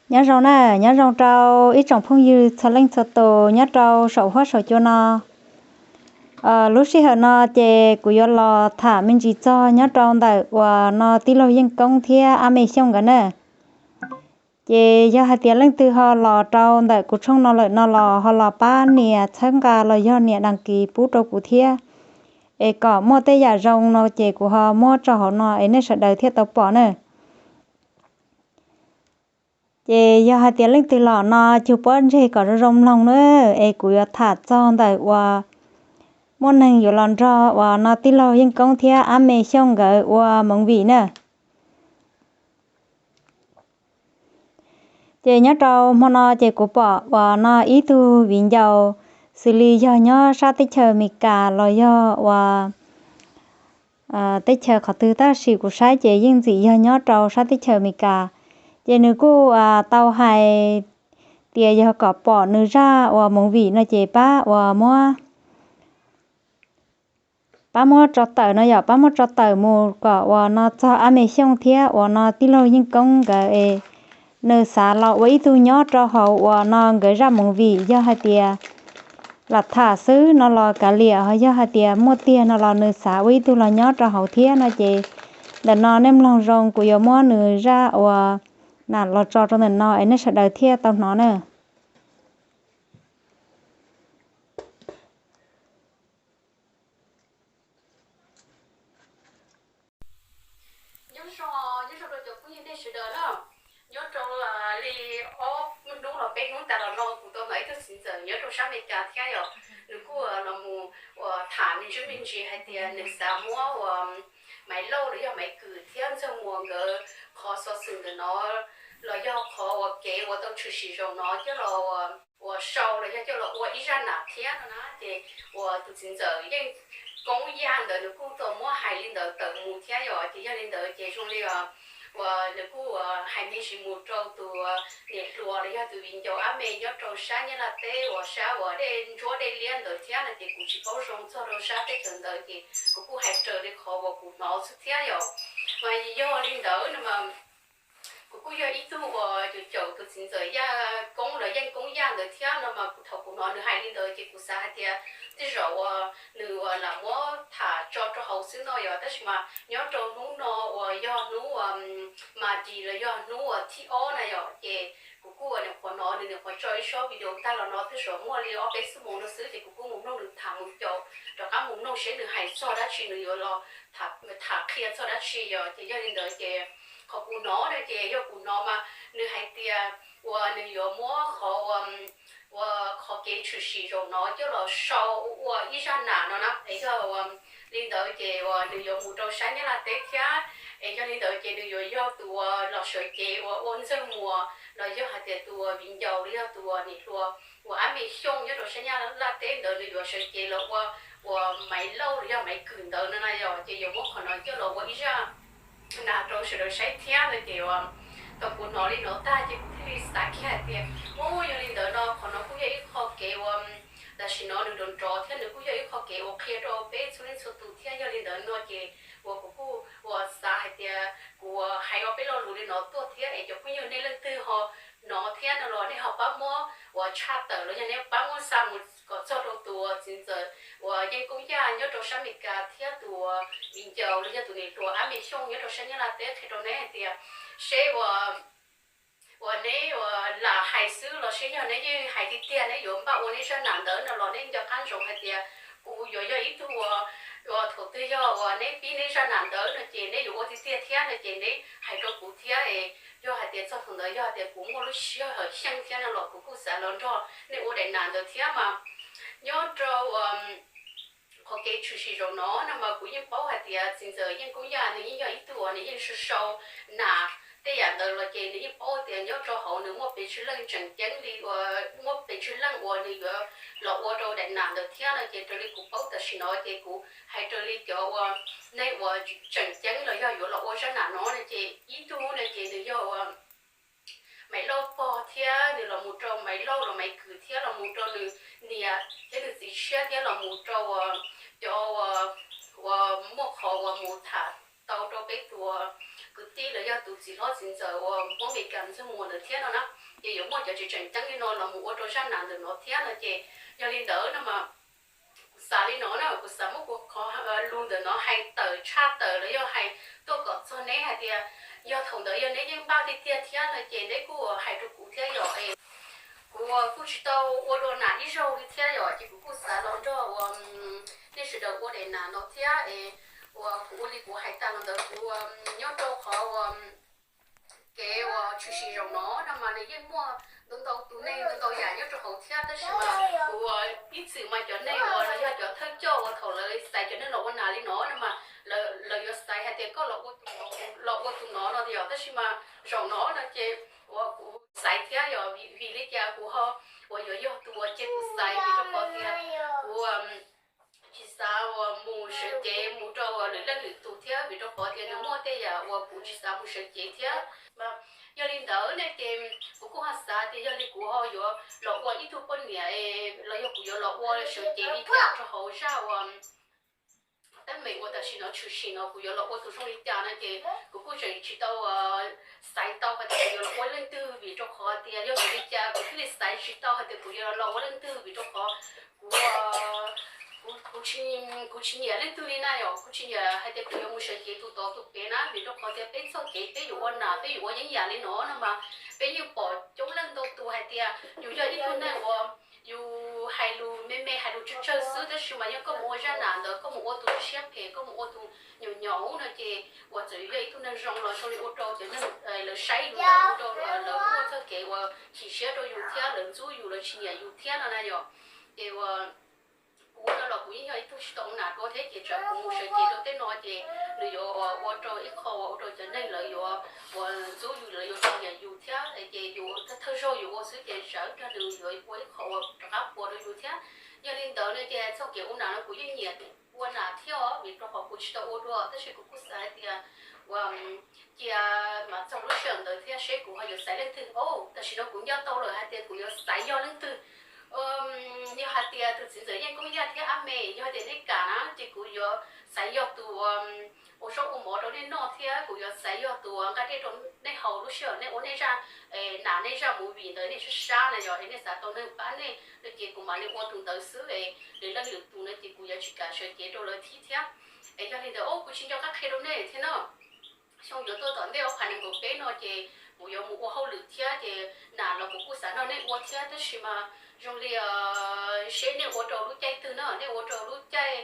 Nyob zoo na, nyob zoo rau ib tsoom phooj ywg txhua leej txhua tus nyob rau saum huab saum cua no. Lub sij hawm no ces kuv yuav los tham me ntsis txog nyob rau ntawm uas no tij laug Yeej Koob thiab Ab Me Xyooj nkawd na. Ces yog hais tias leej twg ho los rau ntawm kuv tshooj no lawm no los ho los pab nias txhawb nqa los yog nias đăng ký pub rau kuv thiab, es kom muaj tej yam zoo no ces kuv ho muab tso hauv no es nej sawv daws thiaj tau pom na. Ces yog hais tias leej twg los no cug pob ntseg kom zoo zoo mloog na, es kuv yuav tham txog ntawm uas muaj neeg yuav los nrog uas no tij laug Yeej Koob thiab Ab Me Xyooj nkawd ua movie na. Ces nyob rau hmo no ces kuv pom uas no ib tug viv ncaus xws li yog nyob sab teb chaws Amelikas los yog uas teb chaws qhov twg, tab sis kuv saib ces yeej ntxim yog nyob rau sab teb chaws Amelikas. Ces nws kuj tau hais tias yog kom pom nws zaj uas movie no ces pab uas muab pab muab tso tawm no yom, pab muab tso tawm mus kom uas no txog Ab Me Xyooj thiab uas no tij laug Yeej Koob nkawd es nws xav los ua ib tug nyob rau hauv uas no nkawd zaj movie, yog hais tias lam tham xwb no los kav liam, ho yog hais tias muaj tiag no los nws xav ua ib tug los nyob rau hauv thiab no ces ntawm no nej mloog zoo kuv yuav muab nws zaj uas nam los tso rau ntawm no es nej sawv daws thiaj tau hnov na. Nyob zoo, nyob zoo rau cov phooj ywg nej sawv daws na. Nyob rau li ob hnub los peb hnub tas los no kuv tau hnov ib tug txiv ntxawm nyob rau sab Amelikas thiab yom, nws kuj los mus uas tham me ntsis me ntsis hais tias nws xav muab uas Maiv Lauj los yog Maiv Kws thiab Ntxawg Muas nkawd qhov xov xwm ntawm no los yog qhov uas kev uas tau tshwm sim zaum no coj los uas sau los yog coj los ua ib zaj nam thiab no na. Ces uas tus txiv ntxawm Yeej Koob Yaj ntawd nws kuj tau muab hais li ntawd tawm mus thiab yom. Ces yog li ntawd ces zoo li uas nws kuj hais me ntsis mus rau tus niam hluas los yog tus viv ncaus Ab Me nyob rau sab Nyab Laj teb uas sab uas dej ntsuab dej liab ntawd thiab no ces kuv tsis paub zoo txog rau sab teb chaws ntawd ces kuv kuj hais raws li qhov uas kuv hnov xwb thiab yom. Mas yog li ntawd no mas kuv kuj yog ib tug uas caum caum tus txiv ntxawm Yaj Koob los Yeej Koob Yaj ntawd thiab no mas kuv thaum kuv hnov nws hais li ntawd ces kuv xav hais tias tej zaum uas nws uas lam muab tham tso rau hauv xwb no yom, tab sis mas nyob rau hnub no uas yog hnub uas Mas Dis los yog hnub uas thib ob na yom, ces kuv kuj uas nyuam qhuav hnov nws nyuam qhuav tso ib sob video tag los no twb suav muaj li ob peb xuab moos no xwb ces kuv kuj mus mloog nws tham mus caum rov qab mus mloog seb nws hais txog dab tsi, nws yuav los tham qhia txog dab tsi yom. Ces yog li ntawd ces qhov kuv hnov no ces yog kuv hnov mas nws hais tias uas nws yuav muab qhov uas qhov kev tshwm sim zaum no coj los sau ua ib zaj nam no na es yog li ntawd ces uas nws yuav mus rau sab Nyab Laj teb thiab. Es yog li ntawd ces nws yuav yog tus uas los sawv cev uas ua Ntxawg Muas los yog hais tias tus uas viv ncaus los yog tus uas niam hluas uas Ab Me Xyooj nyob rau sab Nyab Laj teb ntawd nws yuav sawv cev los ua uas Maiv Lauj los yog Maiv Kws ntawd no na yom. Ces yuav muab qhov no coj los ua ib zaj nam rau sawv daws saib thiab no ces uas thaum kuv hnov li no tag ces kuv thiaj li xav kiag hais tias, u, yog li ntawd no qhov no kuj yog ib qho kev uas tam sim no nws nrov nrov thiab nws kuj yog ib qho kev uas qhia rau peb txhua leej txhua tus thiab. Yog li ntawd no ces uas kuv kuj uas xav hais tias kuv hais ob peb lo lus li no tuaj thiab es cov phooj ywg nej leej twg ho hnov thiab no los nej ho pab muab uas tshaj tawm los yog nej pab muab xa mus kom txog rau tus uas txiv ntxawm uas Yeej Koob Yaj nyob rau sab Amelikas thiab tus uas viv ncaus los yog tus niam hluas Ab Me Xyooj nyob rau sab Nyab Laj teb qhia rau neb hais tias seb uas uas neb uas lam hais xwb los seb yog neb yeej hais tiag tiag neb yuav npaj ua neb zaj nam ntawd no los neb nco qab ntsoov hais tias kuv yuav yog ib tug uas thaum twg yog uas neb pib neb zaj nam ntawd no ces neb yuav ua tiag tiag thiab no ces neb hais rau kuv thiab. Yog hais tias txog thaum ntawd yog hais tias kuv muaj lub sij hawm xyeej thiab no los kuv kuj xav los nrog nej ua daim nam ntawd thiab mas. Nyob rau qhov kev tshwm sim zaum no no mas kuv yeej paub hais tias txiv ntxawm Yeej Koob Yaj nws yeej yog ib tug uas nws yeej sau sau nam tej yam ntawd los ces nws yeej paub tias nyob rau hauv nws muaj pes tsawg leej tseem ceeb li uas muaj pes tsawg leej uas nws yuav los ua rau daim nam ntawd thiab no ces raws li kuv paub tam sim no ces kuv hais raws li cov uas neeg uas tseem ceeb los yog yuav los ua zaj nam no no ces ib tug no ces nws yog uas Maiv Lauj pog thiab nws los mus rau Maiv Lauj los Maiv Kws thiab los mus rau nws niam thiab nws txiv tshiab thiab los mus rau uas cov uas muaj qhov uas mus tham tau rau peb tus uas tus tij los yog tus txiv hlob txiv ntxawm uas Hmoob Amelikas ntxawg muas ntawd thiab no na, ces yuav muaj cov tseem ceeb li no los mus ua rau zaj nas ntawm no thiab no ces yog li ntawd no mas kuv xav li no na, kuv xav muab kuv qhov lus ntawm no hais tawm tshaj tawm los yog hais tuaj kom txog neb hais tias yog thaum ntawd yog neb yeej npaj tiag tiag thiab no ces neb kuj hais rau kuv thiab yom. Kuv kuj tsis tau ua dua nas ib zaug li thiab yom, ces kuv kuj xav los nrog uas nej sawv daws ua daim nas no thiab es uas kuv ua li kuv hais tag los ntawd kuv nyob rau qhov uas kev uas tshwm sim zaum no no mas nws yeej muaj ntau ntau tus neeg ntau ntau yam nyob rau hauv thiab tab sis mas kuv ib txwm mas cov neeg uas los yog cov thawj coj uas thaum lawv xaiv cov neeg los ua nas li no no mas lawv yuav xaiv hais tias koj los ua tus no los ua tus no no yom, tab sis mas zaum no no ces uas kuv xaiv thiab yom, vim li cas kuv ho uas yuav yog tus uas cia kuv xaiv vim rau qhov tias kuv tsis xav uas mus sawv cev mus rau lwm leej lwm tus thiab vim rau qhov tias nws muaj tej yam uas kuv tsis xav mus sawv cev thiab. Yog li ntawd ne ces kuv kuj ho xav tias yog li kuv ho yuav los ua ib tug poj niam los yog kuv yuav los ua sawv cev li cas rau hauv zaj uas teeb meem uas tam sim no tshwm sim no kuv yuav los ua tus zoo li cas no ces kuv kuj tseem tsis tau xaiv tau hais tias kuv yuav los ua leej twg vim rau qhov tias yog vim li cas kuv thiaj li xaiv tsis tau hais tias kuv yuav los ua leej twg vim rau qhov kuv kuv tsis nyiam leej twg li na yom, kuv tsis nyiam hais tias kuv yuav mus sawv cev tus tod tus pem na vim rau qhov tias peb txoj kev peb yuav ua nas peb yuav ua yeeb yam li no no mas peb yeej pom coob leej ntau tus hais tias yus yog ib tug neeg uas yus hais lus me me hais lus tsawg tsawg xwb tab sis mas yog koj mus ua zaj nas ntawd koj mus ua tus siab phem koj mus ua tus nyaum nyaum no ces uas txawm yus yog ib tug neeg zoo los zoo li ua rau cov neeg lawv saib yus ntawd ua rau lawv muaj txoj kev uas chim siab rau yus thiab lawv ntxub yus lawv tsis nyiam yus thiab no na yom. Ces uas kuv no los kuv yeej yog ib tug tsis tau ua nas dua thiab ces tsam kuv mus sawv cev rau tej no ces nws yuav ua rau ib qho uas ua rau cov neeg lawv yuav uas ntxub yus lawv yuav tsis nyiam yus thiab ces yus thawj zaug yus ua xwb ces tsam ib pliag nws yuav ua ib qho uas rov qab puas rau yus thiab. Yog li ntawd no ces txoj kev ua nas no kuv yeej nyiam ua nas thiab os vim rau qhov kuv tsis tau ua dua tab sis kuv kuj xav hais tias uas cia mas txog lub sij hawm ntawd thiab seb kuv ho yuav xaiv leej twg. Tam sim no kuv nco tau lawm hais tias kuv yuav xaiv yog leej twg. Yog hais tias tus txiv ntxawm Yeej Koob Yaj thiab Ab Me yog hais tias nej kam na ces kuv yuav xaiv yog tus ua zaub ua mov rau nej noj thiab kuv yuav xaiv yog tus nqa dej rau nej haus lub sij hawm nej ua nej zaj nas nej zaj movie ntawd nej sab sab na yog es nej xav tau neeg pab nej no ces kuv mam li ua tus ntawd xwb es lwm leej lwm tus no ces kuv yuav tsis kam sawv cev rau lawv thib thiab. Es yog li ntawd kuv tsis nco qab qhia rau nej thiab no. Xyoo yuav tuaj tom ntej ob phav nees nkaum peb no ces kuv yuav mus ua hauj lwm thiab ces nas los kuv kuj xav nrog nej ua thiab tab sis mas zoo li seb nej ua rau lub caij twg na, nej ua rau lub caij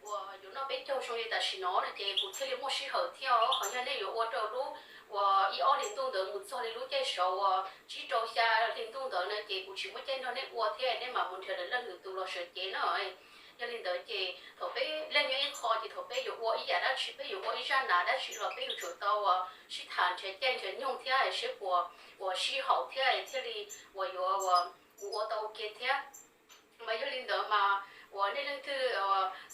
uas yuav noj peb caug zoo li tam sim no no ces kuv thiaj li muaj sij hawm thiab os. Ho yog nej yuav ua rau lub uas ib ob hlis ntuj ntawd mus txog li lub caij saud uas tsib rau xya hlis ntuj ntawd no ces kuv tsis muaj caij nrog nej ua thiab nej mam mus nrhiav lwm leej lwm tus los sawv cev na. Yog li ntawd ces thaum peb leej nyob ib qho ces thaum peb yuav ua ib yam dab tsi peb yuav ua ib zaj nas dab tsi los peb yuav tsum tau uas sib tham nrhiav caij nrhiav nyoog thiab seb puas uas sib haum thiab thiaj li uas yuav ua ua tau ua ke thiab. Mas yog li ntawd mas uas nej leej twg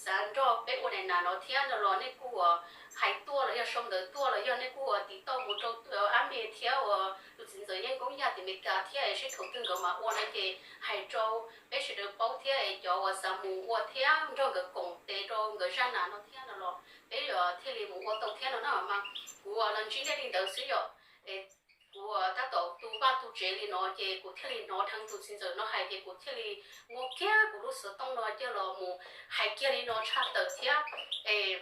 xav nrog peb ua daim nas no thiab no los nej kuj uas hais tuaj los yog sau ntawv tuaj los yog nej kuj uas tiv tauj mus rau Ab Me thiab uas tus txiv ntxawm Yeej Koob Yaj tim Amelikas thiab es seb thaum twg nkawd mam ua no ces hais rau peb sawv daws paub thiab es cov uas xav mus ua thiab nrog nkawd koom tes rau nkawd zaj nas no thiab no los peb thiaj li mus ua tau thiab no na. Mas kuv los ntsib nej li ntawd xwb yom. Es kuv tab tom tu vaj tu tsev li no ces kuv thiaj li hnov dheev tus txiv ntxawm no hais ces kuv thiaj li muab kiag kuv lub xov tooj no coj los mus hais kiag li no tshaj tawm thiab. Es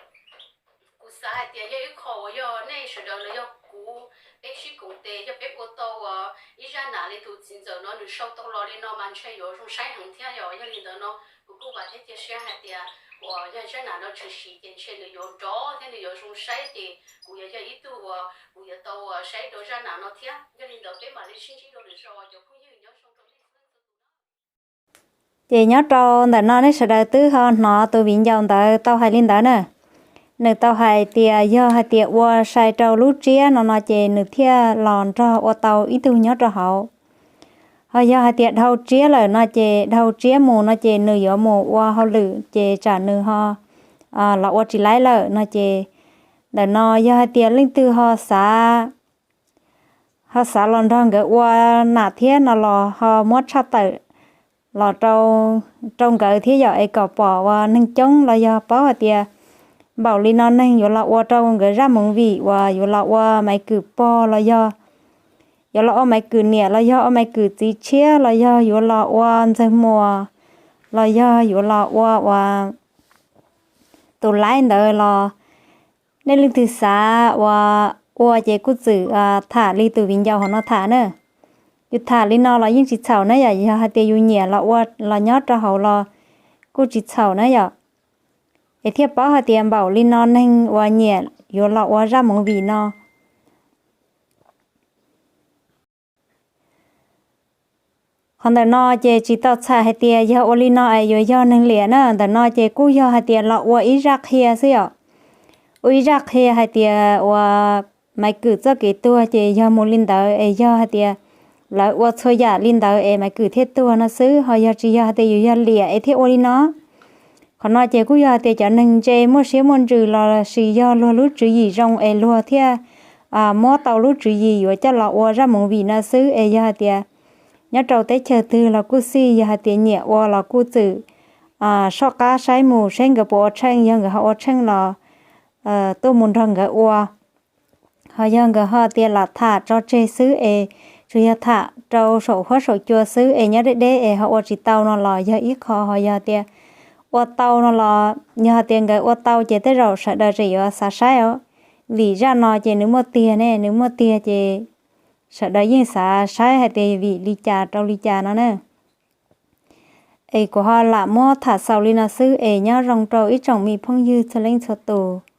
kuv xav hais tias yog ib qho uas yog nej sawv daws los yog kuv peb sib koom tes yog peb ua tau uas ib zaj nas li tus txiv ntxawm no nws sau tau los li no mas ntshe yuav zoo saib heev thiab yom. Yog li ntawd no kuv kuj vam thiab cia siab hais tias uas yog zaj nas no tshwm sim ces ntshe nws yuav nrov thiab nws yuav zoo saib ces kuv yuav yog ib tug uas kuv yuav tau uas saib rau zaj nas no thiab. Yog li ntawd peb mam li sib ntsib dua lwm zaus cov phooj ywg, nyob zoo rau nej txhua leej txhua tus na. Ces nyob rau ntawm no nej sawv daws twb ho hnov tus viv ncaus ntawd tau hais li ntawd na. Nws tau hais tias yog hais tias ua sai rau lub tsiab no no ces nws thiaj los nrog ua tau ib tug nyob rau hauv. Ho yog hais tias dhau tsiab lawm no ces dhau tsiab mus no ces nws yuav mus ua hauj lwm ces tsam nws ho los ua tsis laib lawm no ces ntawm no yog hais tias leej twg ho xav ho xav los nrog nkawd ua nas thiab no los ho muab tshaj tawm los rau nkawd thiab yom es kom pom uas neeg coob los yog paub hais tias npaum li no neeg yuav los ua rau nkawd zaj movie uas yuav los ua Maiv Kwm pog los yog yuav los ua Maiv Kwm niam los yog ua Maiv Kwm txiv tshiab los yog yuav los ua Ntxawg Muas los yog yuav los ua uas tus laib ntawd los nej leej twg xav uas ua ces kuj txwm tham li tus viv ncaus hauv no tham na. Yus tham li no los yeej tsis txhaum na yom, yog hais tias yus nyiam los ua los nyob rau hauv los kuj tsis txhaum na yom. Es thiaj paub hais tias npaum li no neeg uas nyiam yuav los ua zaj movie no. Qhov ntawm no ces tsis tau txhais hais tias yog ua li no es yuav yog neeg liam na, ntawm no ces kuj yog hais tias los ua ib zaj qhia xwb yom. Ua ib zaj qhia hais tias uas Maiv Kwm txoj kev tuag ces yog mus li ntawd es yog hais tias lawv ua txhua yam li ntawd es Maiv Kwm thiaj tuag no xwb, ho yog tsis yog hais tias yus yog liam es thiaj ua li no. Qhov no ces kuj yog hais tias cov neeg ntse muaj siab muaj ntsws los sis yog luag lub tswv yim zoo es luag thiaj muab tau lub tswv yim yuav coj los ua zaj movie no xwb. Es yog hais tias nyob rau teb chaws twg los kuj xij, yog hais tias nyiam ua los kuj txwm soj qab saib mus seb nkawd puas ua tsheej, yog nkawd ho ua tsheej los tuaj mus nrog nkawd ua. Ho yog nkawd ho tias lam tham tso tseg xwb es tsuas yog tham rau saum huab saum cua xwb es nyob deb deb es ho ua tsis tau no los yog ib qho, ho yog tias ua tau no los yog hais tias nkawd ua tau ces tej zaum sawv daws tseem yuav xav saib os. Vim zaj no ces nws muaj tiag ne, nws muaj tiag ces sawv daws yeej xav saib hais tias vim li cas rau li cas no na. Es kuv ho lam muab tham xaus li no xwb es nyob zoo rau ib tsoom me phooj ywg txhua leej txhua tus.